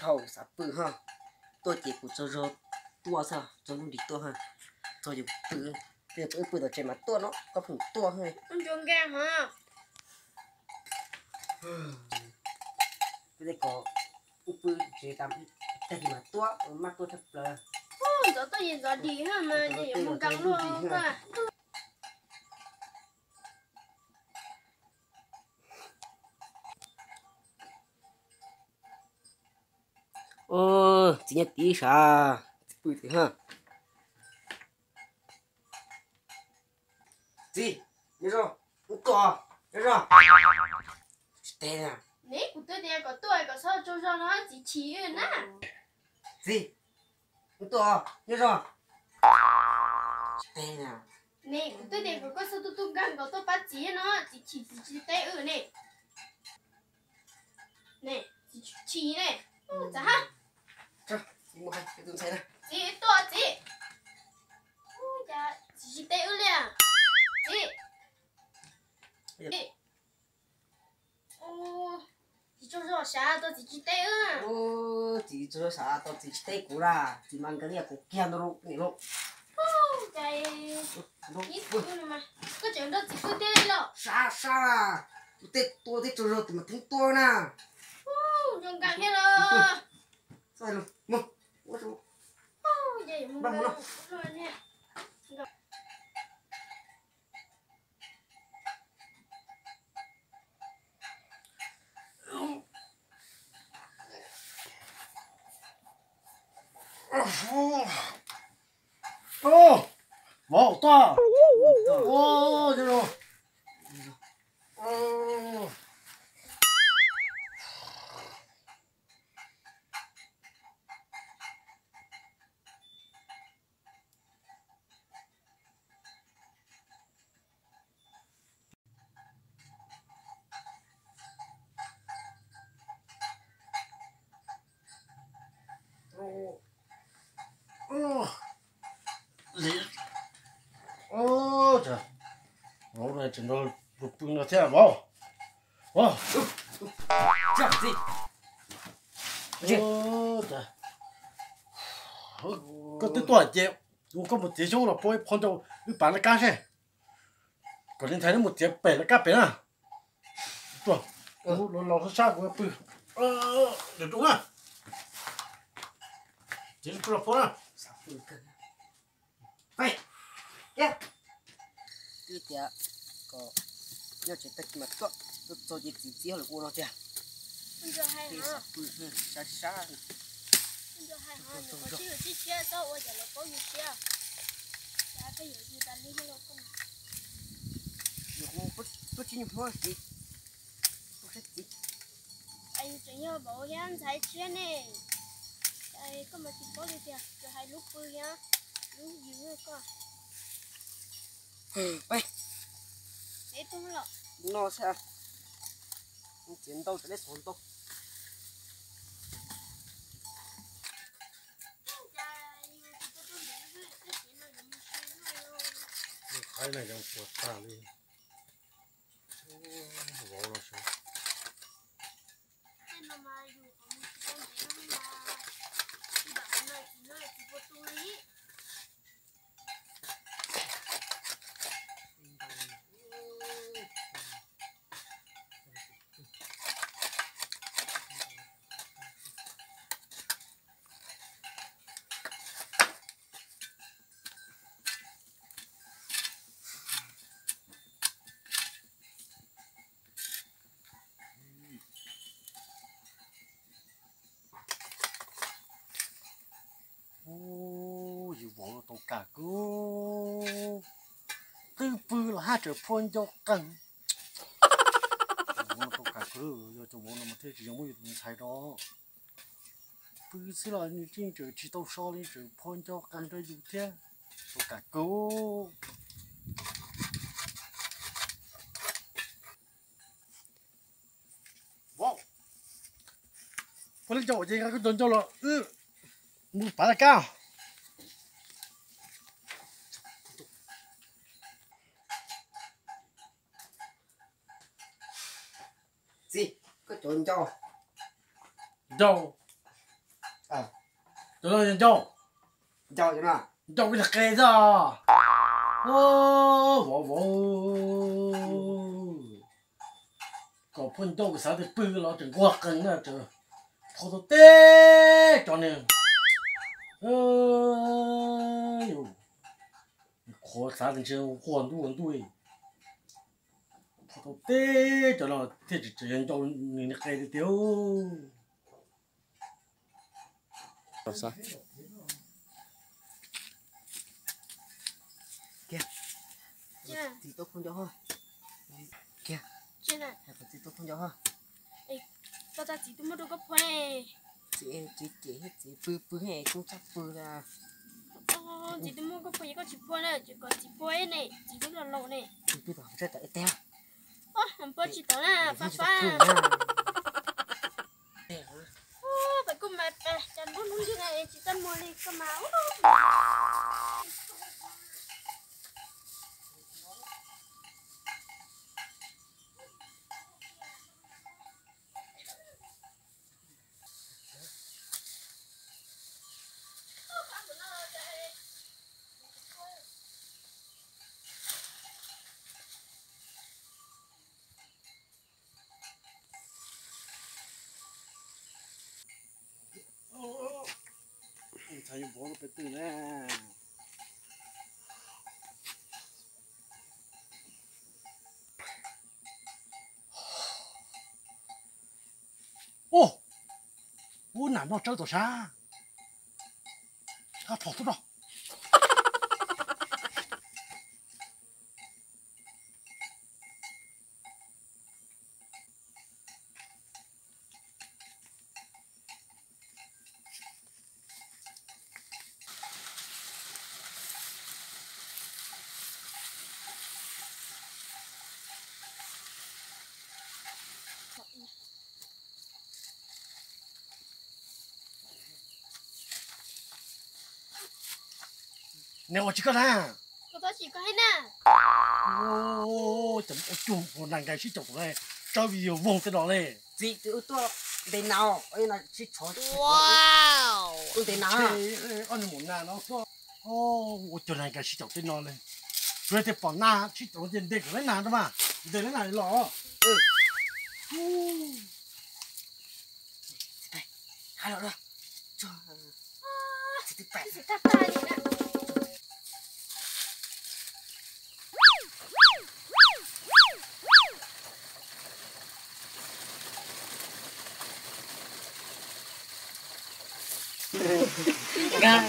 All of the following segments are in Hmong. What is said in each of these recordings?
thaum xav pw ho, tuaj ces kuv tsaug zog tuaj xwb, tsaug lub nrim tuaj ho, txog yus pw, tej zaum wb pw tom tsev mas tuaj no, koj pheej tuaj ho. Ua ntsuag nkeeg ho. Peb tej ko wb pw tsev tas tag kis mas tuaj, maj tuaj tshaj plaws. Ntxov tuaj ces ntxov dim mas ces yuav mus nkees luaj. Txiv nyob tid sav, txiv pw tid ha. Txiv, nyob zoo, wb tuaj, nyob zoo. Tsis teb na. Ne kuv twb tias kom tuaj kom txhob tsaug zog no txiv chim wb na. Txiv, wb tuaj, nyob zoo. Tsis teb na. Ne kuv twb tias kom koj txhob tuaj tuaj nkag nkaus tuaj pab txiv no, txiv chim txiv tsis teb wb ne. Ne, txiv chim ne. Txav ha. Txiv tuaj txiv. Cas txiv tsis teb wb li. Txiv. Txiv tsaug zog sav tau txiv tsis teb wb. Txiv tsaug zog sav tau txiv tsis teb kuv lawm, txiv mas nkag liaj kuv kiag ntau lub niam lauj. Cas ib tug no mas koj tseem nrog txiv pw thiab los? Sab sab, kuv tej tua tej tsaug zog tus mas theeb tuaj na. Zoo nkag thiab los. Vauv tuaj. Vauv no tseem nrog luag pw no thiab vauv. Koj twb tuaj ces ua koj mus txiav xyoob los pua ib phau ncau wb pav laj kab seb. Kom li ntxhais neb mus txiav pem laj kab pem na. Tuaj, los sab sab kuv pw. Lwm rau na. Txiav pw los pua na. Twb tias kom nyob tsev tag kis mas tuaj, tuaj txog ces txiv txiv ho lawm ua no tiag. Pw sab sab. Tuaj tsis nyuag hmo txiv, tuaj saib txiv. Yus tseem yog vauv thiab ntxhais tshiab ne, koj mas tsis paub li tiag, tsuas hais lub pw thiab lub yws koj. Txiv no xwb, txiv ntau tseem neb xov ntau. Qaib no yog puas tag li. Vauv los sawv. Ub, yus vauv no tau kam kawg, twb pw los haj tseem phua nco qees. Vauv no tau kam kawg, yog cov vauv no mas thiaj tsis zoo muab yus tus ntxhais rau. Pw xwb los nws tseem tsis tau so li, tseem phua nco qees rau yus thiab. Tau kam kawg. Vauv, puas li cov uas ces nqa koj cov ncauj los wb mus pav laj kab. Txiv, koj cov ncauj. Ncauj. Cov no yog ncau. Ncau, ncau koj niag qe xwb. Vov vov. Kom phuaj ncau xav tias pw los tseem nquag qees na, tseem phau tau teb cov niag, qhuav xav tias ntshe nquag ntuj ntuj, phau tau teb cov no thiaj tseem yog ncau nws niag qe tiag tiag. Kiag, txiv tuaj phuaj ncau ho. Kiag, txiv tuaj phuaj ncau ho. Koj txiv tuaj muab rau koj phuaj ne. Txiv, txiv cem, txiv pw pw, kuv txhob pw. Txiv tuaj muab koj phuaj ces koj tsis phuaj na, tsis kom txiv phuaj ne, txiv twb laus laus ne. Pw tom teb. Phuaj tsis tau na, fab fab. Peb kuj mas cov hnub hnub ntwg na tsis tau muag li koj mas. Ntxhais yuav vov rau pem twg na? Ub, ub, nas noj tsawb tom sab. Qab phom tuaj no. Nws ua tsis koj na. Koj tsis koj na. Cov ua cuag ua nas nkais sib caum tom no, tsawb video voog tej no ne. Txiv, twb tuaj ntev na, sib tshov. Ua ntev na. Ob niag maum nas no tuaj ua cuag nas nkais sib caum tej no ne. Tsuas yog tias pom nas sib caum no ces ntes kom lawv nas rau mas, ntes lawv nas los.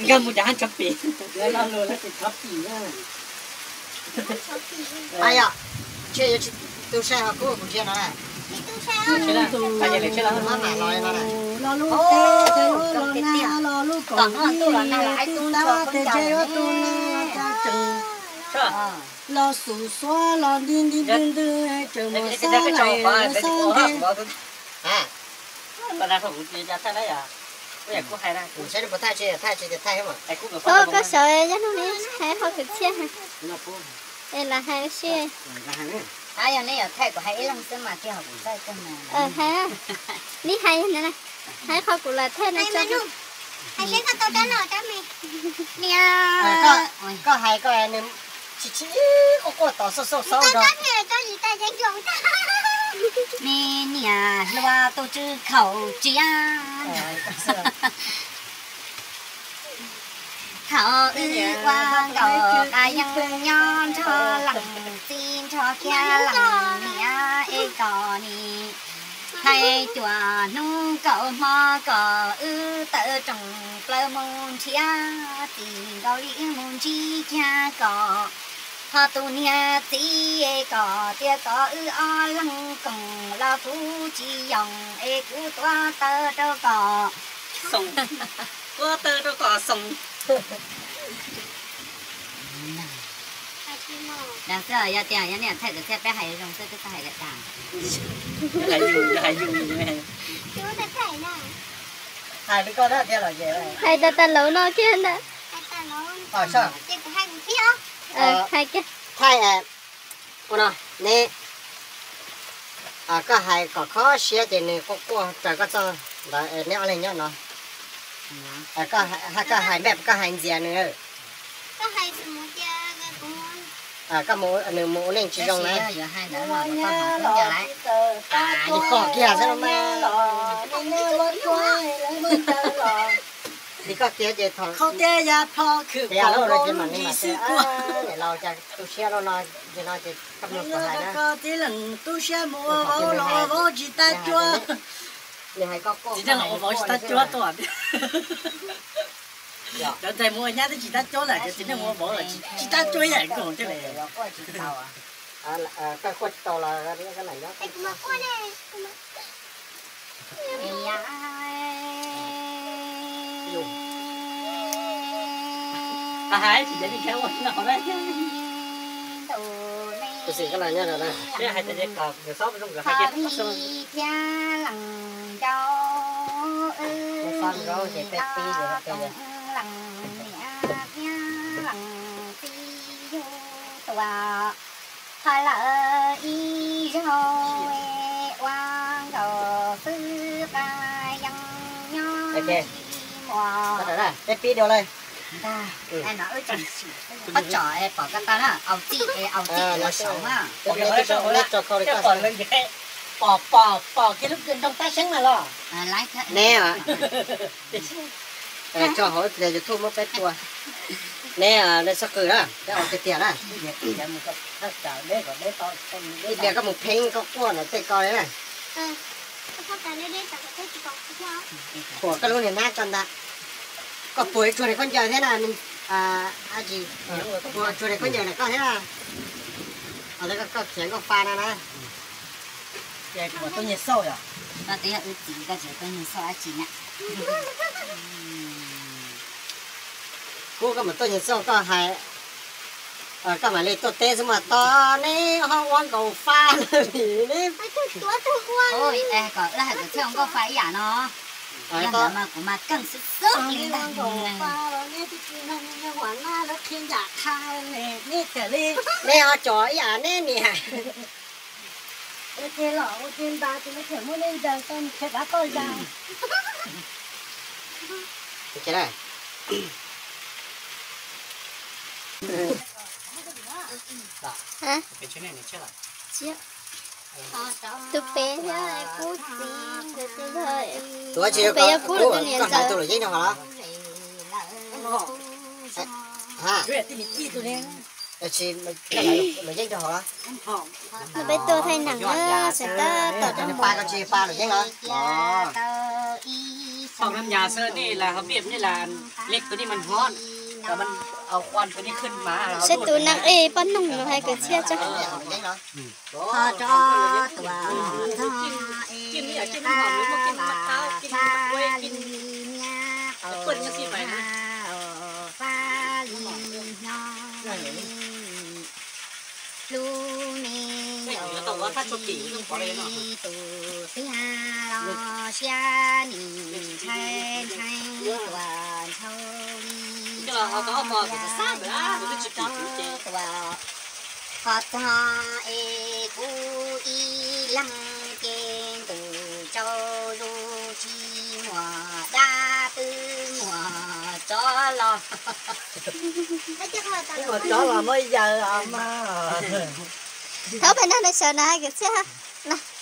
Nkag mus rau hab tshov pim. Lo lus lawv tias tshov pim na. Yog, ntshe yuav tsis tu sai ho kub kuv ntsia no na. Lo lus teb ces yuav los nag, lo lus kaum ib twb tab ces ntshe yuav tu nag tag tsees. Los xum xuav los nti nti ntwg ntwg tseem mus xob lais xob nce. Thov koj xyov yog hnub no hais qhov kwv txhiaj es lam hais ua si. Yog nej yuav thaij kuv hais ib leeg xwb mas tiag, kuv txawj kawg mas. Hais, nej hais, hais qhov kuv lam thaij no tso. Koj hais koj nws tsis tsis quaj quaj tos xauj xauj xauj nrog. Me niam hluas tus tswv khaum tsiab, thaum wb ua nkaus qas yeej nyob nrog leej txiv nrog kiag leej niam es kom nim hais cuam hnub kaum hmo kom wb tawm rooj plaws mus nrhiav txiv nkaus li wb mus ntsib kiag kom ho tus niag txiv es kom tias kom wb ob leeg koom los kuv tsis yoos es kuv tuav taw rau kom xoo, tuav taw rau kom xoo. Dag xwb, yog tias yog nej thaij kwv txhiaj peb hais zoo xwb twb tau hais lawm dag. Hais tas tas laus no kiag ntag. Hais kiag. Thaij ua no, neb, koj hais kom kho siab ces nws quaj quaj raws koj txoj ntawd, neb ob leeg nyob no. Koj hais npaj, koj hais ntxias nws. Koj mus, nws mus ua neej tsis zoo na. Li koj kiag xwb los mas. Li koj kiag ces thaum tias lub no ces mam li mas niam laus cas tu siab lub no, ces no ces koj mloog kuv hais na. Txiv neej los ua vauv tsis tab cuab. Txiv neej los ua vauv tsis tab cuab tuaj. Cov ntxhais mus ua nyab twb tsis tab cuab lawm, cov txiv neej ua vauv los tsis tab cuab ib yam nkaus thiab. Koj quaj tsis tau los Tus xim koj los nyob no na. Thiab leej ncau wb ces peb tib yus hauv peb yus. Leej niam thiab leej txiv yug tuaj, qhov lawv ib zaug ua nkaus xwb, qa yees nyob tsis muaj. Peb pib dua lawm. Ntag, no wb tseem sim, koj tsom es pom koj tau na, au txij es au txij ua saud na. Pom, pom, pom kiag lub nroog tab seeb na los. Neb, tso hauv ib pliag YouTube muab peb tua. Neb, neb txhob qw na, peb ua tiag tiag na. Ib pliag koj mus pheeb koj quaj ntawm tej ko li na. Thuam koj lub niag hnab ko ntag. Koj puag tsuag niag khaub ncaws thiab na, puag tsuag niag khaub ncaws ntawm koj thiab na. Koj khiav nkauj fa no na. Koj twb yog wb txiv koj tseem tuaj nyeag xauj dab tsi na. Kuv koj mam tuaj nyeag xauj koj hais, koj mam li tuaj teb xwb mas tos neb ho ua nkaus fa li neb. Kom wb hais kwv txhiaj ua nkauj fa ib yam no. Yog ntawd mas kuv mas keej xwb xwb li ntag. Neb ho cov ib yam neb niam. Tus pem thiab kuv txiv, tus pem yog kuv tus niam ntxawm. Peb tuaj thaij neeg na, txawm tab tom rau npua. Saib tus neeg ej poj noog no hais kwv txhiaj tso. Ho tso tuaj txog es fa li nyiab qau fa li nyo lub me nyuam tsis tus tiag los siab nim ntshai ntshai tuaj nthau li nyob tiag tso tuaj. Qhov txog es kuv ib leeg ces ntuj tsaus zuj tsis muaj dab twb muaj tsov los. Muaj tsov los muab yaws mas. Thov peb nrog nws sawv na hais kwv txhiaj.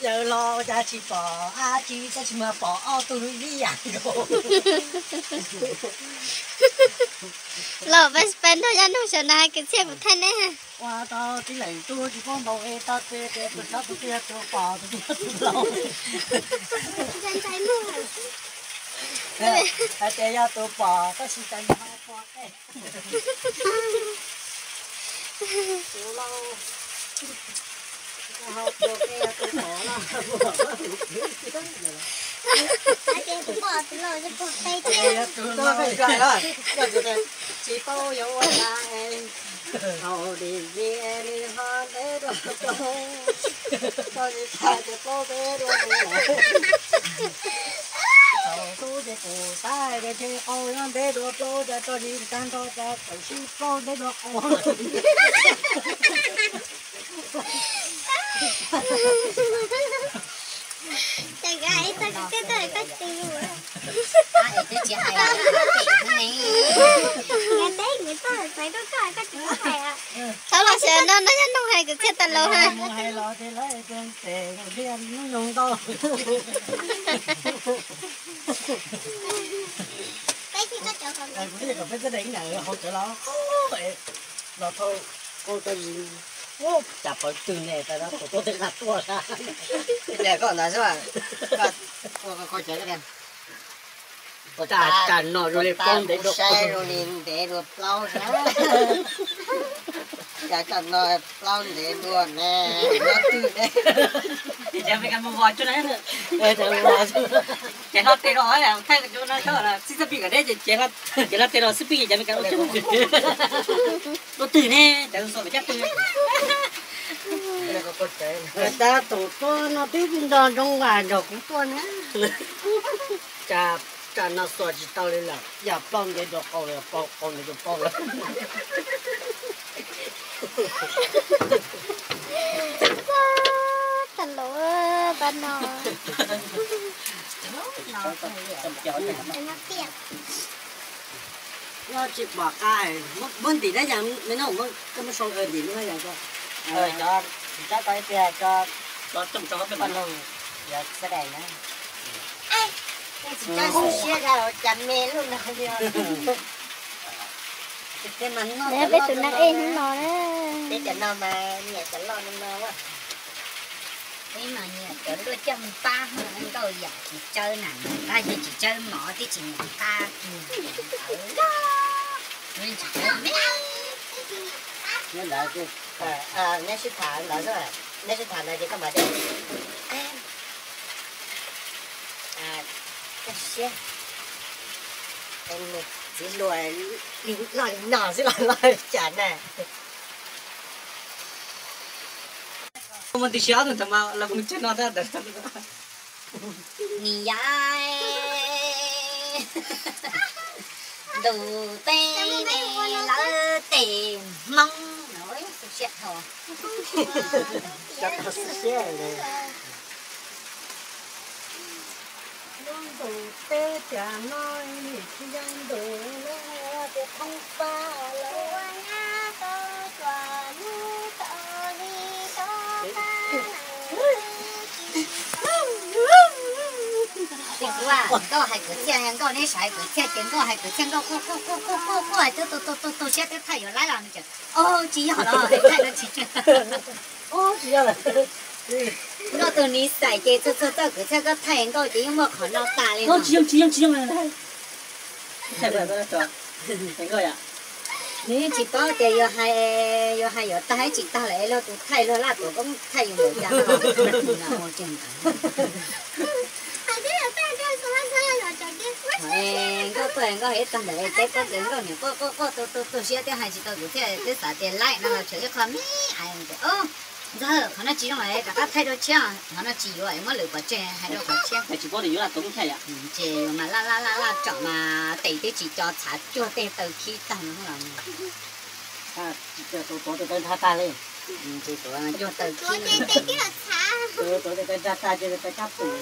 Yaws los ua cas tsis pom dab tsi, tab sis mas pom ob tug ib yam nkaus. Los peb nrog nyob nug sawv na hais kwv txhiaj kuv thaij neb. Ua tau tib leeg tub tsis paub ntau es tau tias tus tsob tus twg yog tus pom tus twg yog tus laus. Hais tias yog tus pom tab sis cas nws ho pom tej. Tus laus ho pom tej, tus pom los pom. Hais tias tus pom tus laus yog pom tej thiab. Tsis paub yuav ua cas es thaum dim li nws ho ntev dua plaub, txoj li tag ces plaub ntev dua li lawm. Thaum xub ces kuv xav hais tias ces qau nyob ntev dua plaub cas txoj li tag nrho cas thaum xub plaub ntev dua qau. Ces nkawd hais ib txoj kwv tij tuaj koj tis. Thaum los sawv no no yog noog hais kwv txhiaj tas laus na. Los thau, koj tau zis, cas pawv twg ne, tas tus tuaj tej qab tuaj. Koj ntawd xwb, cas no zoo li plaub ntev dua, saib zoo li ntev dua plaub sab. Cas koj no plaub ntev dua ne, nyob twg ne? Ces Meskas mus vos tsuag na. Ces hlo tes rau thaij tsuag no, xib xab pis kom deb ces, ces hlo tes rau xib pis ces Meskas ua tsuag. Ua twg ne, cas xuas pem caj twg? Tab tus tuaj no twb nco ntsoov nqa nrog kuv tuaj na. Cas, cas no xuas tsis tau li lawm, yam plaub ntev dua qau, qau ntev dua plaub lawm. Tag lawm pab no. Nyob tsis pom qab, muab ntim na yas me no, koj muab sau ntim lub na yas ko. Tsis txhob tau ib pliag tso, tso coj mus rau hauv peb paj loog, yog xab dais na. Tsis txhob xub siab cas me lub no li. Peb tus neeg ej hnub no na. Peb cov no mas nyiam cov loj no no. Peb mas nyiam cov luaj coj pab, nkauj yam tsis tsawb na, qab yog tsis tsawb mov twb tsis nyiam qab kiag. Tsis tsawb me. Neb sib tham ntawd xwb, neb sib tham ntawd ces koj mam, koj siab, txiv hluas loj li no xwb los loj cas na. Mus ntws si ob tug ntawd mas los mus tsev no ntawd. Ni ya, ntuj teb ne lawv tej Hmoob no, xwb siab tho. Lub ntuj teb tias no nim tsis yog ntuj lawm, tias thoob pab lawm. Nkauj hais kwv txhiaj, nkauj neb saib hais kwv txhiaj ces nkauj hais kwv txhiaj, nkauj quaj quaj quaj quaj quaj quaj quaj, tu tu tu tu siab twb thaij yuav laib los ces, o, tsis yog los thaij no tsis, o, tsis yog lawm. Nkauj tus niv xais ces txhua txhua txoj kwv txhiaj koj thaij nkauj ces yeej muaj qhov no tas li. Tsis yoog tsis yoog tsis yoog. Nws yeej tsis paub tias yuav hais, yuav hais yuav tag ib tsis tag lawm es luag tus thaij luag laj tuam koob thaij yus npaum cas no. Nkauj tuaj nkauj hais ib tag ntawd es teb paub tias nkauj niam quaj quaj quaj tu tu tu siab thiab hais tsis tau kwv txhiaj twb xav tias laib no los tshuav ib qho me, ntxawg, qhov no tsis zoo es rov qab thaij dua tshiab, qhov no tsis yuav es muab lwm pov tseg hais dua qhov tshiab. Tsis paub tias yuav laj tuam koob thaij yom. Ces yuav mas laj laj laj laj tsom mas tes twb tsis co txhav cuag tej taw khib tag no los. Tuav tes taw nrho tag li. Ces tuav cuag taw khib, tuav tes taw nrho tag ces taw kab pum.